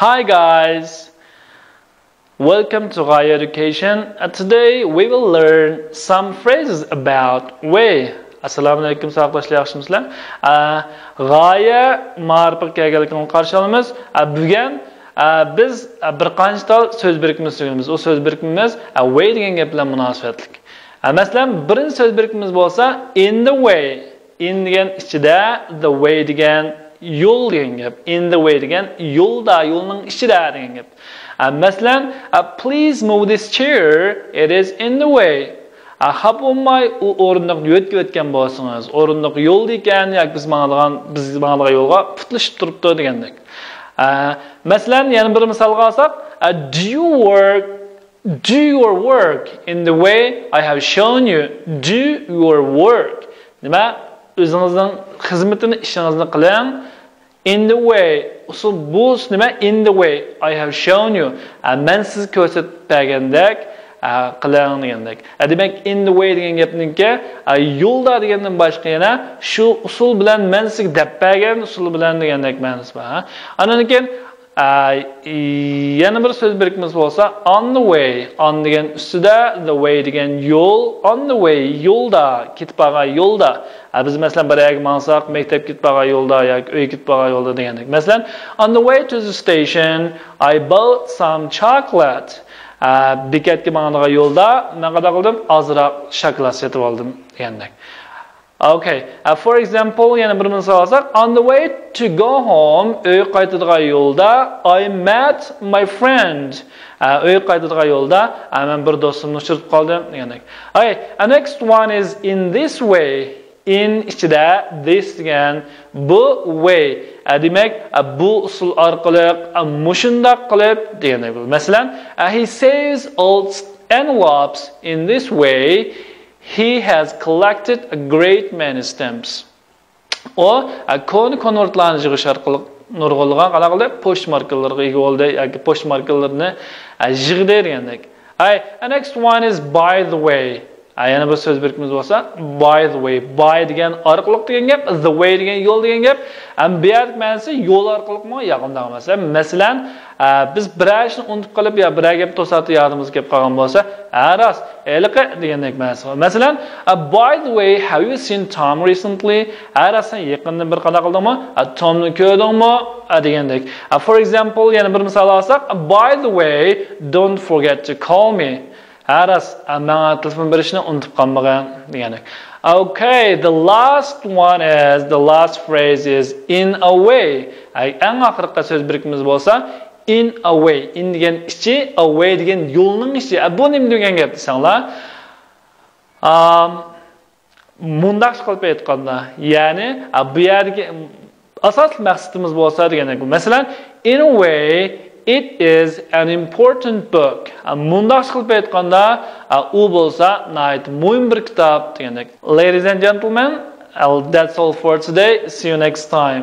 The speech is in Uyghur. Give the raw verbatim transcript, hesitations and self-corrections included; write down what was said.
Hi guys! Welcome to Gaia Education. And today we will learn some phrases about way. ئەسسالامۇئەلەيكۇم ساۋاقداشلار، ياخشىمۇسىلەر؟ ئە، غايە مائارىپىغا كەلگەنلىكىڭلارنى قارشى ئالىمىز. ئە، بۈگۈن، ئە، بىز، ئە، بىر قانچە تال سۆز بىرىكمىسى ئۆگىنىمىز. ئۇ سۆز بىرىكمىمىز، ئە، way دېگەن گەپ بىلەن مۇناسىۋەتلىك. ئە، مەسىلەن، بىرىنچى سۆز بىرىكمىمىز بولسا in the way. In دېگەن ئىچىدە، the way دېگەن يول دېگەن گەپ. In the way دېگەن يولدا، يولنىڭ ئىچىدە دېگەن گەپ. ئە، مەسىلەن، ئە، please move this chair, it is in the way. ئە، خاپا بولماي، ئۇ ئورۇندۇقنى يۆتكىۋەتكەن بولسىڭىز، ئورۇندۇق يولدا ئىكەن ياكى بىز ماڭىدىغان، بىز ماڭىدىغان يولغا پۇتلىشىپ تۇرۇپتۇ دېگەندەك. ئە، مەسىلەن، يەنە بىر مىسالغا ئالساق، ئە، do you work Do your work in the way I have shown you. Do your work. نېمە؟ ئۆزىڭىزنىڭ خىزمىتىنى، ئىشىڭىزنى قىلىڭ. In the way. ئۇسۇل بۇ نېمە؟ In the way I have shown you. ئە، مەن سىزگە كۆرسىتىپ بەرگەندەك، ئە، قىلىڭ دېگەندەك. ئە، دېمەك، in the way دېگەن گەپنىڭكى، ئە، يولدا دېگەندىن باشقا يەنە شۇ ئۇسۇل بىلەن، مەن سىزگە دەپ بەرگەن ئۇسۇل بىلەن دېگەندەك مەنىسى بار. ھە؟ ئاندىن كېيىن ئە، يەنە بىر سۆز بىرىكمىسى بولسا on the way. On دېگەن ئۈستىدە، the way دېگەن يول. On the way، يولدا، كېتىپ بارغان يولدا. ئە، بىز مەسىلەن بىر يەرگە ماڭساق، مەكتەپكە كېتىپ بارغان يولدا ياكى ئۆيگە كېتىپ بارغان يولدا دېگەندەك. مەسىلەن، on the way to the station, I bought some chocolate. ئە، بېكەتكە ماڭىدىغان يولدا مەن قانداق قىلدىم؟ ئازراق شاكىلات سېتىپ ئالدىم دېگەندەك. Okay, uh, for example، يەنە بىر مىسال ئالساق، on the way to go home، ئۆيگە قايتىدىغان يولدا، I met my friend. ئە، ئۆيگە قايتىدىغان يولدا، ئە، مەن بىر دوستۇمنى ئۇچرىتىپ قالدىم دېگەندەك. Okay, the next one is in this way. In ئىچىدە this دېگەن بۇ way. ئە، دېمەك، ئە، بۇ ئۇسۇل ئارقىلىق، ئە، مۇشۇنداق قىلىپ دېگەندەك. مەسىلەن، ئە، he saves old envelopes in this way. He has collected a great many stamps. ئۇ، ئە، كونا كونۋېرتلارنى يىغىش ئارقىلىق نۇرغۇنلىغان قانداق قىلدى؟ پوچتا ماركىلىرىغا ئىگە بولدى ياكى پوچتا ماركىلىرىنى، ئە، يىغدى دېگەندەك. Hey, the next one is by the way. ئە، يەنە بىر سۆز بىرىكمىمىز بولسا by the way. By دېگەن ئارقىلىق دېگەن گەپ، the way دېگەن يول دېگەن گەپ. ئەمما بۇ يەردىكى مەنىسى يول ئارقىلىقمۇ ياكى ئۇنداق ئەمەس. مەسىلەن، ئە، بىز بىرەر ئىشنى ئۇنتۇپ قېلىپ يا بىرەر گەپ توساتتى يادىمىزغا كېلىپ قالغان بولسا، ھە راست، ھېلىقى دېگەندەك مەنىسى بار. مەسىلەن، ئە، by the way, have you seen Tom recently? ھە راست، سەن يېقىندىن بىر قانداق قىلدىڭمۇ؟ ئە، تومنى كۆردۈڭمۇ؟ ئە، دېگەندەك. ئە، for example، يەنە بىر مىسال ئالساق، by the way, don't forget to call me. ھە راست، ئە، ماڭا تېلېفون بېرىشنى ئۇنتۇپ قالمىغىن دېگەندەك. Okay, the last one is, the last phrase is in a way. ئەي، ئەڭ ئاخىرقى سۆز بىرىكمىمىز بولسا in a way. In دېگەن ئىچى، a way دېگەن يولنىڭ ئىچى. ئە، بۇ نېمە دېگەن گەپ دېسەڭلار؟ ئام، مۇنداقچە قىلىپ ئېيتقاندا، يەنى، ئە، بۇ يەردىكى ئاساسلىق مەقسىتىمىز بولسا دېگەندەك. مەسىلەن، in a way, it is an important book. ئە، مۇنداقچە قىلىپ ئېيتقاندا، ئە، ئۇ بولسا ناھايىتى مۇھىم بىر كىتاب دېگەندەك. Ladies and gentlemen, that's all for today. See you next time.